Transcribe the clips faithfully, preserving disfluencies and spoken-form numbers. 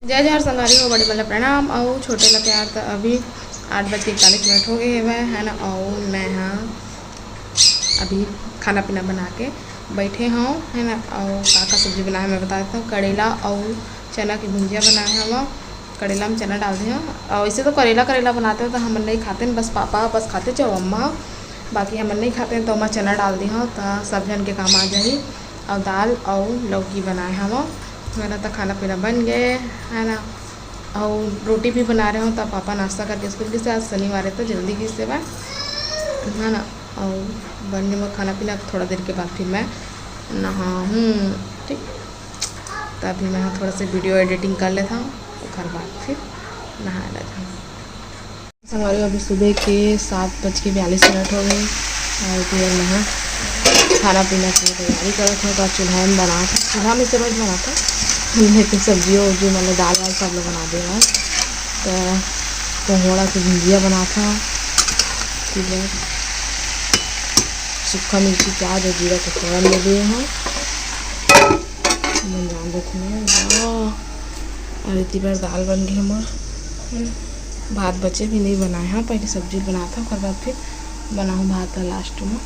जय जोहार संगवारी हो, बड़े मन ला प्रणाम अउ छोटे ला प्यार। त अभी आठ बज के इकतालीस मिनट हो गए हवय, है ना। अउ मैं हा अभी खाना पीना बना के बैठे हूँ, है ना। अउ का का सब्जी बनाए मैं बता देता हूँ। करेला अउ चना की भुंजिया बनाए हवं। करेला में चना डाल दे हवं। अउ ऐसे तो करेला करेला बनाते हो तो हमन नहीं खाते हैं, बस पापा बस खाते, चाहे अम्मा, बाकी हमन नहीं खाते हैं। तो मैं चना डाल दी हूँ तो सब जन के काम आ जाही। अउ दाल अउ लौकी बनाए हवं। मेरा तो खाना पीना बन गए, है ना। अउ रोटी भी बना रहे हो, तब पापा नाश्ता करके स्कूल गिस हे। आज शनिवार है तो जल्दी गिस हे, है ना। अउ बन गए मोर खाना पीना। थोड़ा देर के बाद फिर मैं नहाहूँ, ठीक। तभी मैं थोड़ा सा वीडियो एडिटिंग कर लेता हूँ, ओकर बाद फिर नहा लेता हूँ। संगवारी, अभी सुबह के सात बज के बयालीस मिनट हो गए और फिर मैं खाना पीना की तैयारी करत हूँ। तो चूल्हा में बना था, चूल्हा में से रोज बना था, लेकिन सब्जियों उब्जियों, मतलब दाल वाल सब लोग बना दे रहा है। तो कोहड़ा की भुंजिया बना था, फिर सूखा मिर्ची, प्याज और जीरा को फोरन दे दिए हैं। मन जान देथे ना। वाह। अरे, इतनी बार दाल बन गई हमार। भात बचे भी नहीं बनाए। हाँ, पहले सब्जी बनाता हूँ, ओकर बाद फिर बनाऊँ भात ला लास्ट में।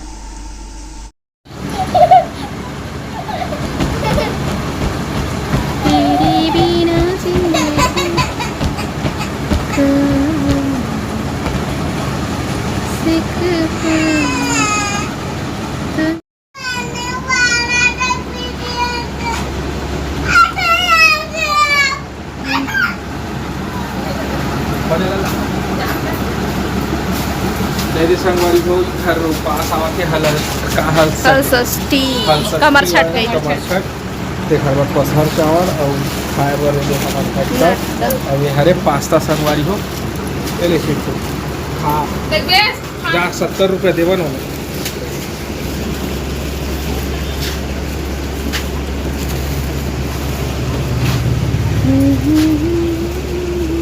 मेरे संगवारी हो, घर उपास आवा के हल, का हल हल षष्ठी, हल षष्ठी कमर छठ वाला गई। कमर छठ। तेखर बर पसहर चावल अउ खाए बर ये हमर भक्ता। भक्ता। अउ ये हरे पास्ता संगवारी हो, ये ले खा। देख बे, जा, सत्तर रुपया देवन वाला।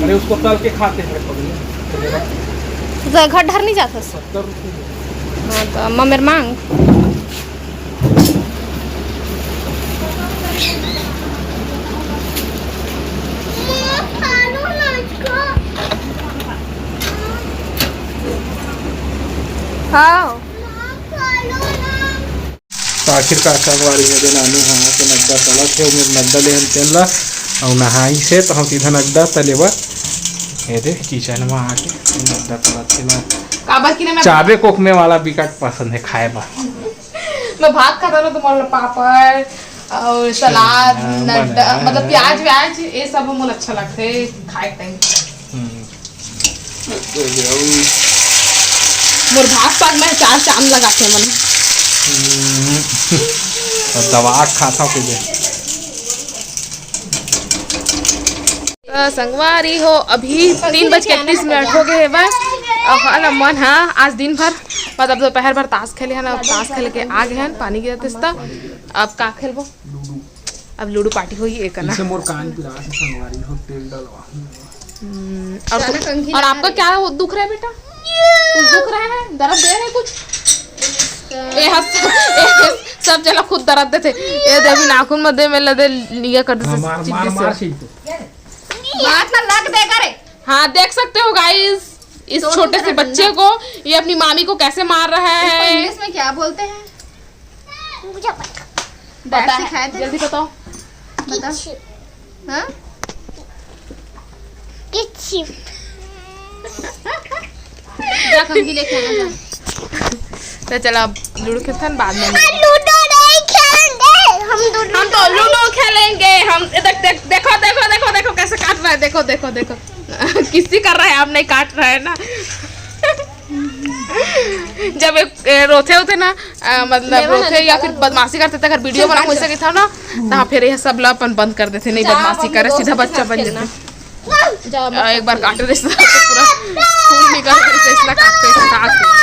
अरे, उसको तल के खाते हैं पगले। तो घर ढर नहीं जाता। सत्तर रुपये। हाँ, तो अम्मा मेरे मांग। हाँ। तो आखिरकार संगवारी हो, जे नानू हा के नद्दा तलत हे, ओमे नद्दा लेहन तेन ला, अउ नहाई से तो हम सीधा नद्दा तले बर, ये दे किचन में आके नद्दा तलत हे ला। काबर कि ना मैं चाबे कोकमे वाला बिकट पसंद है खाए बर। मैं भात खाता ना तो मोला पापड़ और सलाद, हाँ, नड्डा, बना मतलब है। प्याज व्याज ये सब मोला अच्छा लगथे खाए टाइम। हम्म। मोर भाग पाग में चार चांद लगाथे मन। हम्म। अब दवा खाता कुछ। तो संगवारी हो, अभी तीन बज के इकतीस मिनट हो गए हे बस। और हाला मन हा आज दिन भर, मतलब दोपहर भर ताश खेले हन, अब ताश खेल के आ गए हन, पानी गिरत हे त। अब का खेलबो? अब लूडो पार्टी होई एक ना। इसे मोर कान पिरात हे संगवारी हो, तेल डलवा। हम्म, और, अचानक अंगी और लगा आपका रही। क्या वो दुख रहा है बेटा? कुछ दुख रहा है? दर्द दे रहे कुछ? ए हस, ए हस, सब चला खुद दर्द देथे। ए देवी नाखून में दे, में लदे, निया कर दे, हाँ, मार, चिप मार, से। मार, चिप से। मार ना लग दे करे। हाँ, देख सकते हो गाइस, इस तोड़ छोटे से दर्द बच्चे ना। को, ये अपनी मामी को कैसे मार रहा इसको है। इंग्लिश में क्या बोलते हैं? मुझे पता। पता पता है, है, जल्दी बताओ। बता। किच्ची। हाँ? किच्ची। जा, कंघी लेके आना, जा। तो चलो, अब लूडो खेलथन, बाद में। हम लूडो नहीं खेलेंगे, हम लूडो हम तो लूडो खेलेंगे। हम, देख, देख, देखो, देखो, देखो, देखो, कैसे काट रहा है, देखो, देखो, देखो। किस्ती कर रहा है, आप नहीं काट रहा है ना। जब एक, ए, रोथे होथे ना, अ, मतलब लेवा ना रोथे या निकाला फिर लो। बदमाशी करथे, त अगर वीडियो चल, बनाऊँ काट वैसे लो। कहिथव ना, त हाँ, फिर ये सब ला अपन बंद कर देथे, नहीं जा, बदमाशी अपन करे, दोस्त सीधा के बच्चा साथ बन खेलना। जाथे। जा, अ, एक बार काटे रहिस त पूरा खून निकल के रहिस, इसला काटते, काटते।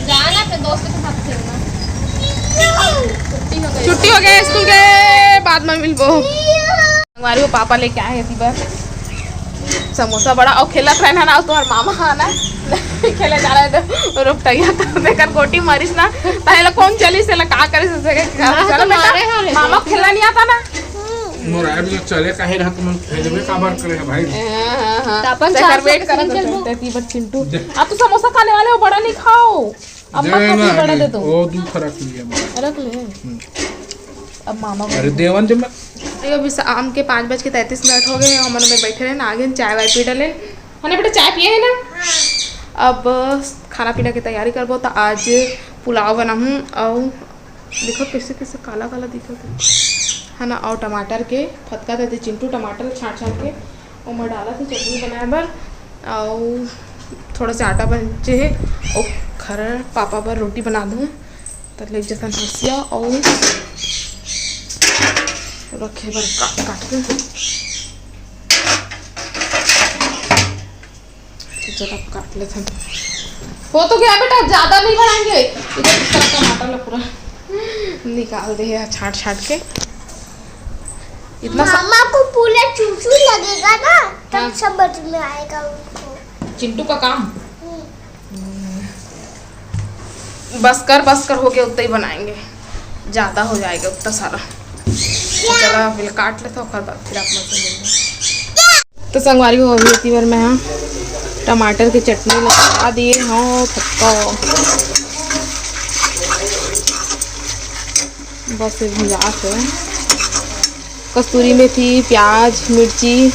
जा ना, अपने दोस्त के साथ खेलना। छुट्टी हो गई। छुट्टी हो गई स्कूल के, बाद में मिलबो। हमारे वो पापा लेके आए हैं इसी बार समोसा बड़ा और खेलत रहना ना, और तुम्हार मामा हा ना खेले जा रहे थे, रुक टैया कर देकर गोटी मारिस ना, पहले कौन चली से लगा करिस से के हाँ, चलो तो बेटा, मारे हो रे। मामा खेलना नहीं आता ना। मोर आए भी तो चले काहे रहा, तुमन खेलबे काबर करे है भाई? हाँ, हाँ, हाँ। त अपन चार सौ के करबे करत सिंगल रहते, तीबर चिंटू। दे। अब तो समोसा खाने वाले हो, बड़ा नहीं खाओ। अब मत दे खाओ, ना, बड़ा दे दो। वो दू ठा रख लिया मैं। रख ले। हम्म। अब मामा को अरे दे। देवन दे मत। अरे अभी शाम के पाँच बज के तैंतीस मिनट हो गए हैं, हमन में बैठे रहे ना, आगे चाय वाय पी डले। है ना बेटा, चाय पिए है ना? अब खाना पीना की तैयारी करबो। तो आज पुलाव बनाहूँ और देखो कैसे कैसे काला काला दिखत है, है ना। और टमाटर के फतका देते चिंटू, टमाटर छाट छाट के ओमा डाला थे चटनी बनाए बर। और थोड़ा सा आटा बचे है, ओखर पापा बर रोटी बना दूँ। त ले जतन हसिया और रखे बर काट काट के। तो चलो, अब काट लेते हैं। हो तो गया बेटा, ज्यादा नहीं बनाएंगे। इधर सारा टमाटर ला पूरा निकाल दे है, छाट छाट के। इतना सा- मामा को पूरा चूचू लगेगा ना, तब हाँ। समझ में आएगा उनको। चिंटू का काम। हम्म। बस कर, बस कर, हो गया, उतना ही बनाएंगे, ज्यादा हो जाएगा उतना सारा। तो चलो, अभी काट लेते हैं, ओकर बाद फिर आप लोग से मिलते हैं। तो संगवारी हो, अभी एती बर मैं हा टमाटर के चटनी लगा दिए हूँ। पत्ता बस ये भुंजात हे। कस्तूरी मेथी, प्याज, मिर्ची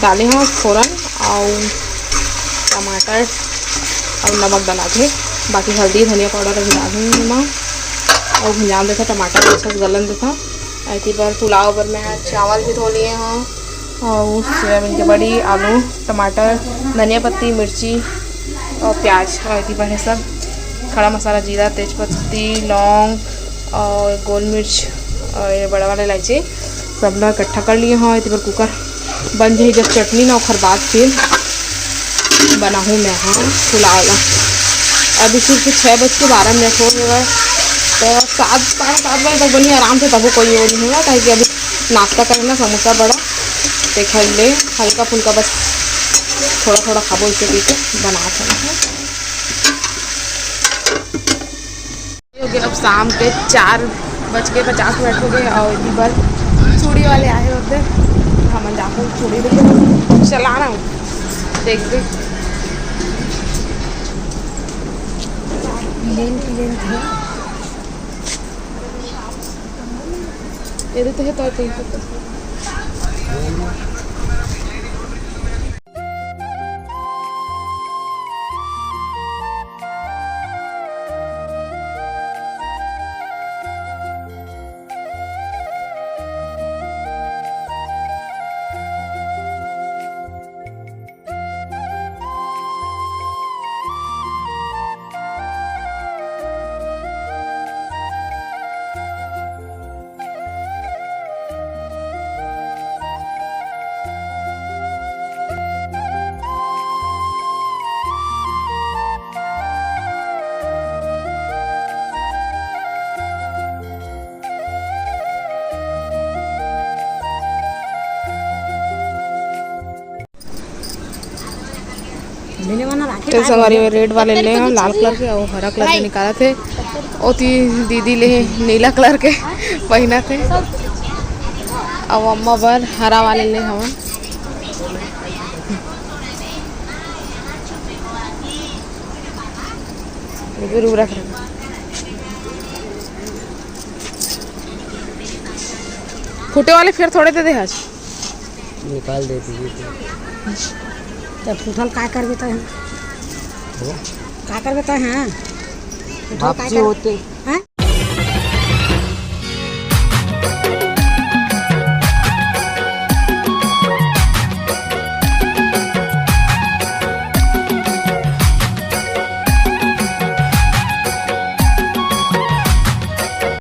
डाले हूँ फोरन, और टमाटर और नमक डाला थे, बाकी हल्दी, धनिया पाउडर अभी डालूँ एमा, और भुंजान देता, टमाटर अच्छा से गलन देता। एती बर पुलाव बर मैं चावल भी धो लिए हूँ, और सोयाबीन के बड़ी, आलू, टमाटर, धनिया पत्ती, मिर्ची और प्याज, और एती बर हे सब खड़ा मसाला, जीरा, तेज पत्ती, लौंग और गोल मिर्च और ये बड़ा वाला इलायची, सब ला इकट्ठा कर लिए हूँ। एती बर कुकर बन जाही जब चटनी ना, ओखर बाद फिर बनाहूँ मैं हा पुलाव ला। अभी सिर्फ छः बज के बारह मिनट हो गए, तो सात, साढ़े सात बजे तक बनी आराम से, तबो कोई वो नहीं होगा, काहे कि अभी नाश्ता करे ना, समोसा बड़ा, ते खाई ले हल्का फुल्का, बस थोड़ा थोड़ा खाबो, इसे पी के बना सकते हैं। हो गया, अब शाम के चार बज के पचास मिनट हो गए और एती बर चूड़ी वाले आए होते, हमन जाकर चूड़ी देखे, चलाना हो, देखते। प्लेन, प्लेन थे। ये तो है, तो, तो, तो। तो संगवारी हो, रेड वाले ले हन, लाल कलर के और हरा कलर के निकालत हे। ओती दीदी ले हे नीला कलर के पहिनत हे, और अम्मा बर हरा वाले ले हवन। फूटे वाले फेर थोड़े दे दे आज। निकाल दे दीजिए तो। तब फूटल का करबे तो हैं? वो? का करबे तो हैं? फूटल का वापसी कर- होते।